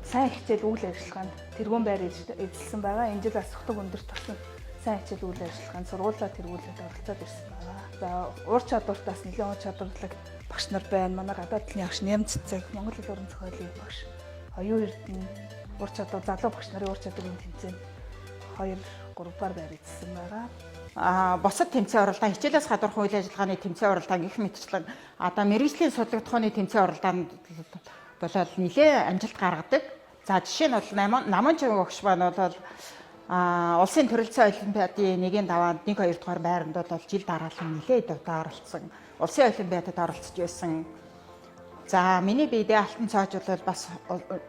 Speaker 7: сайн хичээл үйл ажиллагаанд тэргүүн байр эзэлсэн байгаа. Энэ жил бас сухтаг өндөрт болсон сайн хичээл үйл ажиллагаанд сургуулаа тэргүүлээд оролцоод ирсэн байгаа. За уур чадвартаас нэлээд ур чадварлаг багш нар байна. Манай гадаад хэлний багш Нямц цэг, Монгол хэл уран зохиолын багш Оюун Эрдэнэ уур чадвар залуу багш нарын уур чадварын тэмцээнд 2 3 бар байр эзэлсэн байгаа.
Speaker 8: Бусад тэмцээн уралдаан, хичээлээс гадуурхан үйл ажиллагааны тэмцээн уралдаан гэх мэтчлэн одоо мэргэжлийн судлагдахууны тэмцээн уралдаанд болоод нэлээд амжилт гаргадаг. За жишээ нь бол Намун чимэг багш маань бол улсын төрөлцсөн олимпиадын 1-ийн даваанд 1 2 дугаар байранд бол жил дараалан нэлээд удаа оролцсон. улсын олимпиадад оролцож байсан. За миний биедээ алтан цоож бол бас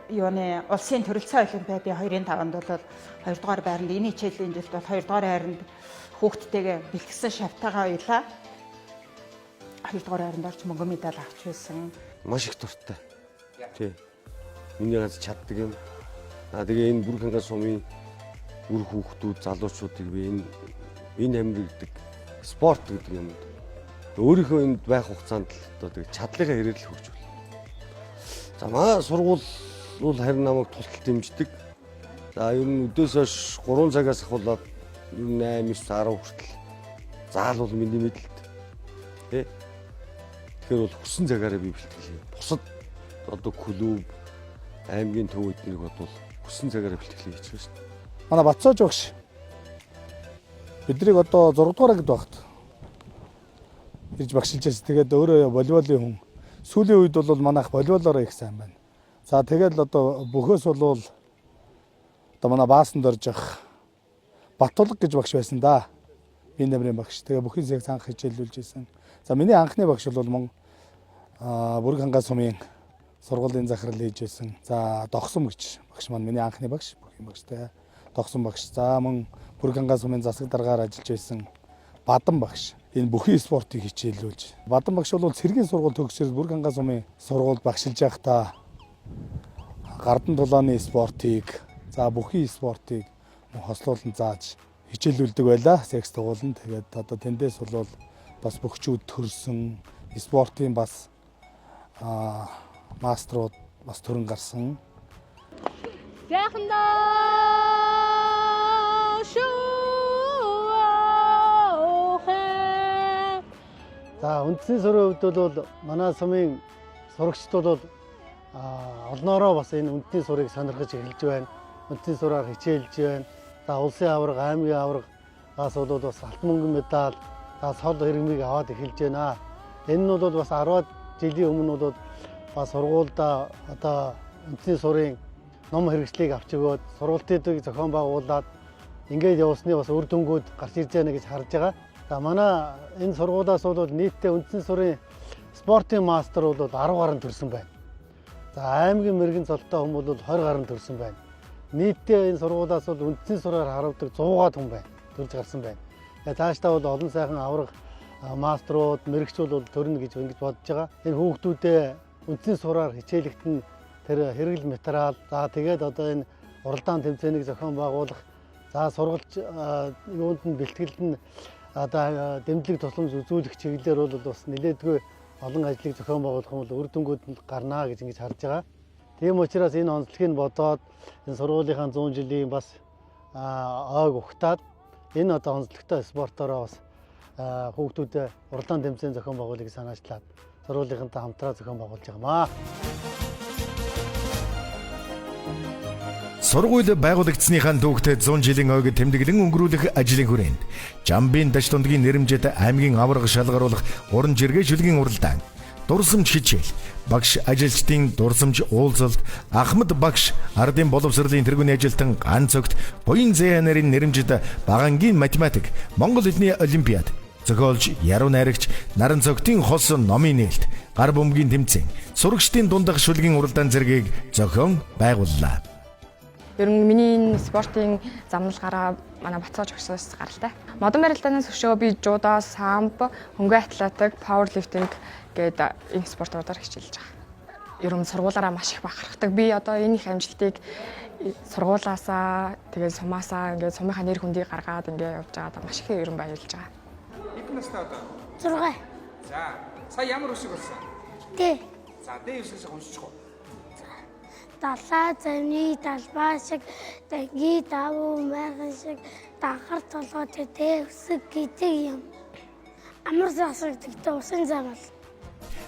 Speaker 8: юуны улсын төрөлцсөн олимпиадын 2-ын 5-нд бол 2 дугаар байранд, энэ хичээлийн жилд бол 2 дугаар байранд хүүхдтэйгээ бэлтгэсэн шавтайгаа уялаа. 2 дугаар байранд орж мөнгө медаль авч байсан.
Speaker 9: Маш их дуртай. Тий. Миний ганц чаддаг юм. Аа тэгээ энэ Бүрхангаа сумын үр хүүхдүүд, залуучуудыг би энэ амир гэдэг спорт гэдэг юмд өөрийнхөө энд байх хугацаанд л одоо тэгээ чадлынхаа хэрэг л хөгжүүл. За манай сургууль бол харин намайг тусалт дэмждэг. За ер нь өдөөс хойш 3 цагаас ахуулаад ер нь 8, 9, 10 хүртэл заал бол миний мэдлэлт. Тэ. Тэгэхээр бол хүссэн цагаараа би бэлтгэл хий. Бусад одоо клуб, аймгийн төв эднийг бодвол хүссэн цагаараа бэлтгэл хийж байгаа шүү дээ.
Speaker 11: Манай Батцоож багш бидрийг одоо 6 дугаар ангид байхад ирж багшилж байсан. Тэгээд өөрөө волейболын хүн. Сүүлийн үед бол манайх волейболоороо их сайн байна. За тэгээд л одоо бөхөөс болвол одоо манай баасанд орж явах Батулга гэж багш байсан да. Би нэмрийн багш. Тэгээ бүхний зэг цанх хичээлүүлж исэн. За миний анхны багш бол мөн Бүрэг хангай сумын сургуулийн захирал хийж байсан. За Догсон гэж багш маань миний анхны багш, бүхний багштай. Догсон багш. За мөн Бүрэг хангай сумын засаг даргаар ажиллаж байсан Бадан багш. Энэ бүхий спортыг хичээлүүлж. Бадан багш бол цэргийн сургууль төгсөөр Бүрэг хангай сумын сургуульд багшилж байхдаа гардан тулааны спортыг, за бүхий спортыг хослуулан зааж хичээлүүлдэг байлаа. Секс дугуулна. Тэгээд одоо тэндээс бол бас бөхчүүд төрсөн, спортын бас маструуд бас төрөн гарсан.
Speaker 10: За үндэсний сурын хувьд бол манай сумын сурагчид бол олноороо бас энэ үндэсний сурыг сонирхож эхэлж байна. Үндэсний сураар хичээлж байна. За улсын аварга, аймгийн аваргаас бол бас алтан мөнгөн медаль, за цол хэрмийг аваад эхэлж байна. Энэ нь бол бас 10 жилийн өмнө бол бас сургуульдаа одоо үндэсний сурын ном хэрэгслийг авч өгөөд сургалтыг зохион байгуулад ингээд явсны бас үр дүнгууд гарч ирж байна гэж харж байгаа. За манай энэ сургуулиас бол нийтдээ үндэсний сурын спортын мастер бол 10 гаруй төрсэн байна. За аймгийн мэрэгэн цолтой хүн бол 20 гаруй төрсэн байна. Нийтдээ энэ сургуулиас бол үндэсний сураар харавдаг 100-аад хүн байна. Төрж гарсан байна. Цаашдаа бол олон сайхан аварга маструуд, мэрэгчүүд бол төрнө гэж ингэж бодож байгаа. Энэ хүүхдүүдээ үндэсний сураар хичээлэгт нь тэр хэрэгэл материал, за тэгээд одоо энэ уралдаан тэмцээнийг зохион байгуулах, за сургалж юунд нь бэлтгэлд нь одоо дэмжлэг тусламж үзүүлэх чиглэлээр бол бас нэлээдгүй олон ажлыг зохион байгуулах юм бол үр дүнгууд нь гарнаа гэж ингэж харж байгаа. Тийм учраас энэ онцлогийг бодоод энэ сургуулийнхаа 100 жилийн бас ойг ухтаад энэ одоо онцлогтой спортоороо бас хүүхдүүдэд уралдаан тэмцээн зохион байгуулахыг санаачлаад сургуулийнхантай хамтраа зохион байгуулж байгаа юм аа.
Speaker 1: Сургууль байгуулагдсныхаа түүхтэй 100 жилийн ойг тэмдэглэн өнгөрүүлэх ажлын хүрээнд Жамбын дашдундгийн нэрэмжит аймгийн аварга шалгаруулах уран жиргээ шүлгийн уралдаан, дурсамж хичээл, багш ажилчдын дурсамж уулзалт, Ахмад багш ардын боловсролын тэргүүний ажилтан ганц огт буян зээ нарын нэрэмжит багангийн математик, Монгол хэлний олимпиад, зохиолч Яруу найрагч Наран цогтын хос номын нээлт, гар бөмбөгийн тэмцээн, сурагчдын дундах шүлгийн уралдаан зэргийг зохион байгууллаа.
Speaker 12: Ер нь миний энэ спортын замнал гараа манай Батцоож багшаас гаралтай. Модон барилдаанаас өшөө би жудо, самбо, хөнгөн атлетик, пауэрлифтинг гээд энэ спортуудаар хичээлж байгаа. Ер нь сургуулаараа маш их бахархдаг. Би одоо энэ их амжилтыг сургуулаасаа тэгээд сумаасаа ингээд сумынхаа нэр хүндийг гаргаад ингээд явж байгаадаа маш их ер нь баярлж байгаа.
Speaker 13: Хэдэн настай одоо?
Speaker 14: 6.
Speaker 13: За, сая ямар үсэг болсон?
Speaker 14: Д.
Speaker 13: За, Д үсгээс уншчих уу?
Speaker 14: Далаа замны далбаа шиг, данги давуу майхан шиг дагар толгойтой Д үсэг гэдэг юм. Амар засаг тэгтээ усын зам бол.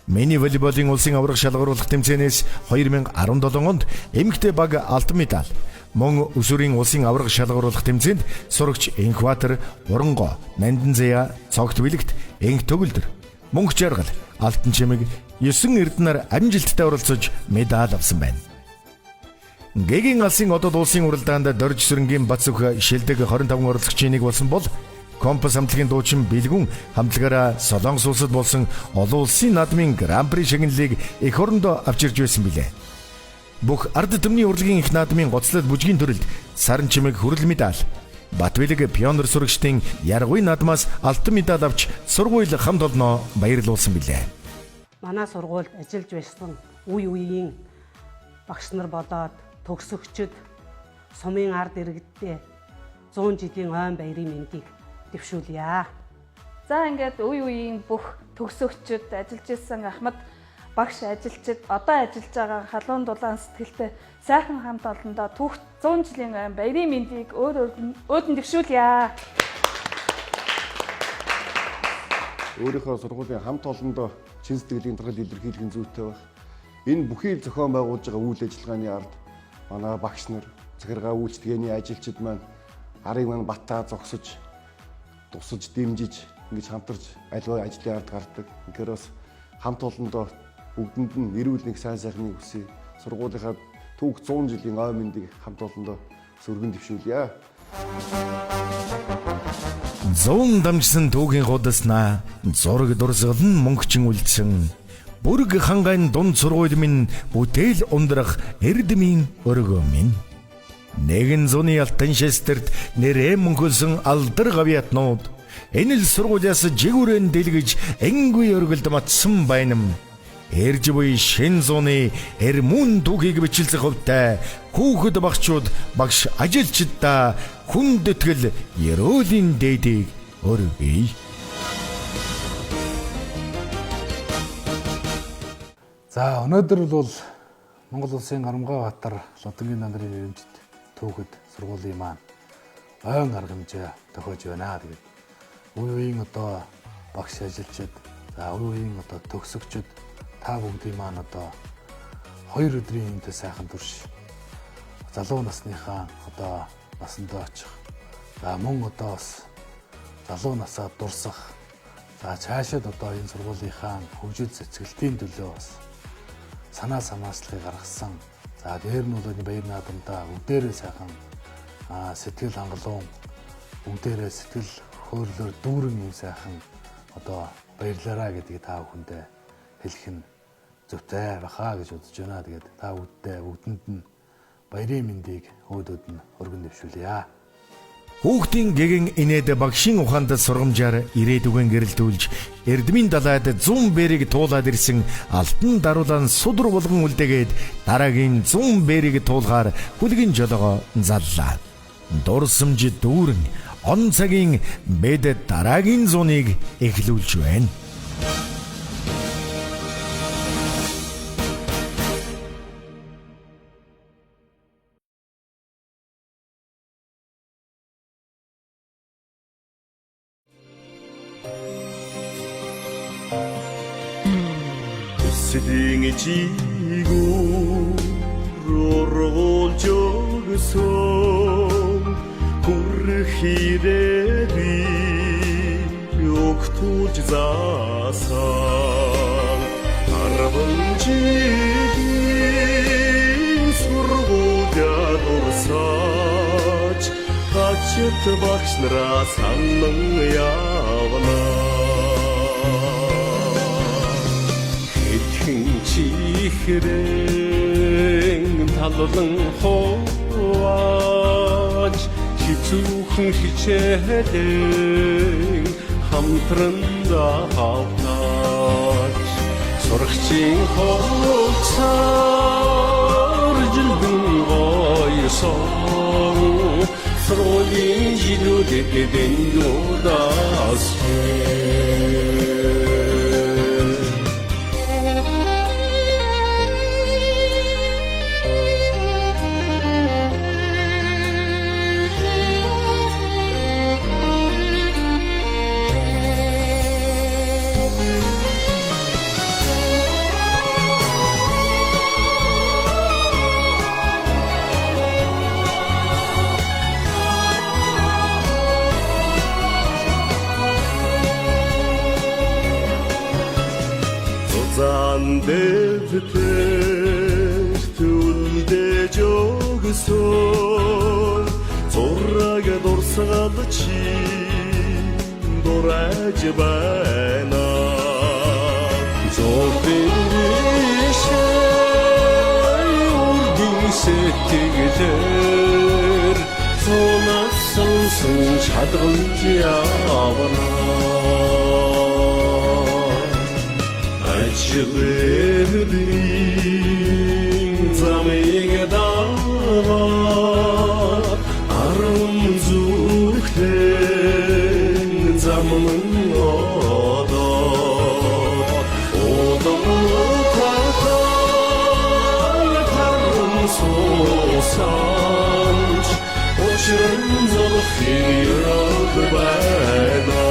Speaker 1: Мини волейболын улсын аварга шалгаруулах тэмцээнээс 2017 онд эмэгтэй баг алтан медаль, мөн өсвөрийн улсын аварга шалгаруулах тэмцээнд сурагч Инхбатар, Уранго, Нандин Заяа, Цогт Бэлэгт, Энх Төгөлдөр, Мөнх Жаргал, Алтан Чимэг 9 эрдэнээр амжилттай оролцож медаль авсан байна. Гэгийн алсын одод улсын уралдаанд Дорж сүрэнгийн Бацүх шилдэг 25 оролцогчийн нэг болсон бол Компас хамтлагийн дуучин Бэлгүн хамтлагаараа Солонгос улсад болсон олон улсын наадмын Гран-при шагналыг эх орондоо авчирж байсан билээ. Бүх ард түмний урлагийн их наадмын гоцлол бүжгийн төрөлд саран чимэг хүрэл медаль, Батбилэг пионер сурагчдын яргуй наадмаас алтан медаль авч сургууль хамт олноо баярлуулсан билээ.
Speaker 4: Манай сургуульд ажиллаж байсан үе үеийн багш нар болоод төгсөгчд сумын ард иргэдтэй 100 жилийн ойн баярын мэндийг дэвшүүлье.
Speaker 7: За ингээд үе үеийн бүх төгсөгчд ажиллаж исэн ахмад багш ажилчид одоо ажиллаж байгаа халуун дулаан сэтгэлтэй сайхан хамт олондоо түүх 100 жилийн ойн баярын мэндийг өөр өөдөн дэвшүүлье.
Speaker 25: Өөрийнхөө сургуулийн хамт олондоо чин сэтгэлийн тархал илэрхийлэх нь зүйтэй байх. Энэ бүхий л зохион байгуулж байгаа үйл ажиллагааны ард манай багш нар, захиргаа үйлчлэгээний ажилчид маань арыг маань баттаа зогсож, тусаж, дэмжиж ингэж хамтарч аливаа ажлын ард гардаг. Тэгэхээр бас хамт олондоо бүгдэнд нь эрүүл нэг сайн сайхныг хүсье. Сургуулийнхаа түүх 100 жилийн ой мэндийг хамт олондоо сөргөн дэвшүүлье.
Speaker 1: 100 дамжсан түүхийн худаснаа зураг дурсгал нь мөнхчин үлдсэн. Бүрэг хангайн дунд сургууль минь бүтээл ундрах эрдмийн өргөө минь. Нэгэн зуны алтан шестерт нэрээ мөнхөлсөн алдар гавьяатнууд энэ л сургуулиас жигүүрэн дэлгэж энгүй өргөлд матсан байнам. Эрж буй шин зуны эрмүн түүхийг бичилзэх хувьтай хүүхэд багчууд багш ажилчдаа хүндэтгэл ерөөлийн дээдийг өргөе.
Speaker 11: За өнөөдөр бол Монгол улсын Гарамгай Баатар Лодонгийн нандрын нэрэмжит түүхэд сургуулийн маань ойн арга хэмжээ тохиож байна. Тэгээд үе үеийн одоо багш ажилчид, за үе үеийн одоо төгсөгчд та бүгдийн маань одоо 2 өдрийн юмтай сайхан турш залуу насныхаа одоо насандаа очих. За мөн одоо бас залуу насаа дурсах. За цаашид одоо энэ сургуулийнхаа хөгжил цэцгэлтийн төлөө бас санаа санаачлалыг гаргасан. За дээр нь бол энэ баяр наадамдаа бүгдээрээ сайхан сэтгэл хангалуун бүгдээрээ сэтгэл хөөрлөөр дүүрэн юм сайхан одоо баярлаараа гэдгийг та бүхэндээ хэлэх нь зүйтэй баха гэж бодож байна. Тэгээд та бүгддээ бүгдэнд нь баярын мэндийг өөдөөд нь өргөн дэвшүүлье.
Speaker 1: Хүүхдийн гэгэн инээд багшийн ухаанд сургамжаар ирээдүгэн гэрэлтүүлж эрдмийн далайд 100 бэрийг туулаад ирсэн алтан даруулан судар болгон үлдээгээд дараагийн 100 бэрийг туулгаар хүлгийн жолоогоо заллаа. Дурсамж дүүрэн он цагийн бэд дараагийн зуныг эхлүүлж байна.
Speaker 15: Төслийн жигүүр ургуулж өгсөн хүрх ирээдүй өгтүүлж заасан 10 жилийн сургуулиа дурсаж тачит багш нараа санан явна.
Speaker 17: Чихрэн таллан хувааж хизүүхэн хичээлэн хамтран хавтаж сурагчийн хувцаар жилдэн гоёсон сургуулийн жилүүдэд дэндүүдас.
Speaker 15: Зан дэвтэр түлдэж өгсөн зураг дурсгал чи дурайж байна. Зурдын бишээ үрдийн сэтгэлээр цунаас сонсон чадгалж явна. Ажлын замыг дагаад арван зүрхтэй замнан одоо удам таран суусанч учран золхын ёроол байна.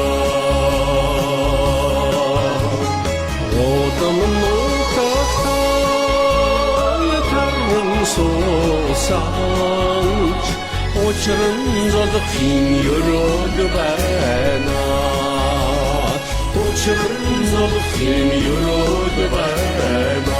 Speaker 15: Удам таран суусанч учран золхын ёроол байна. Учран золхын ёроол байна.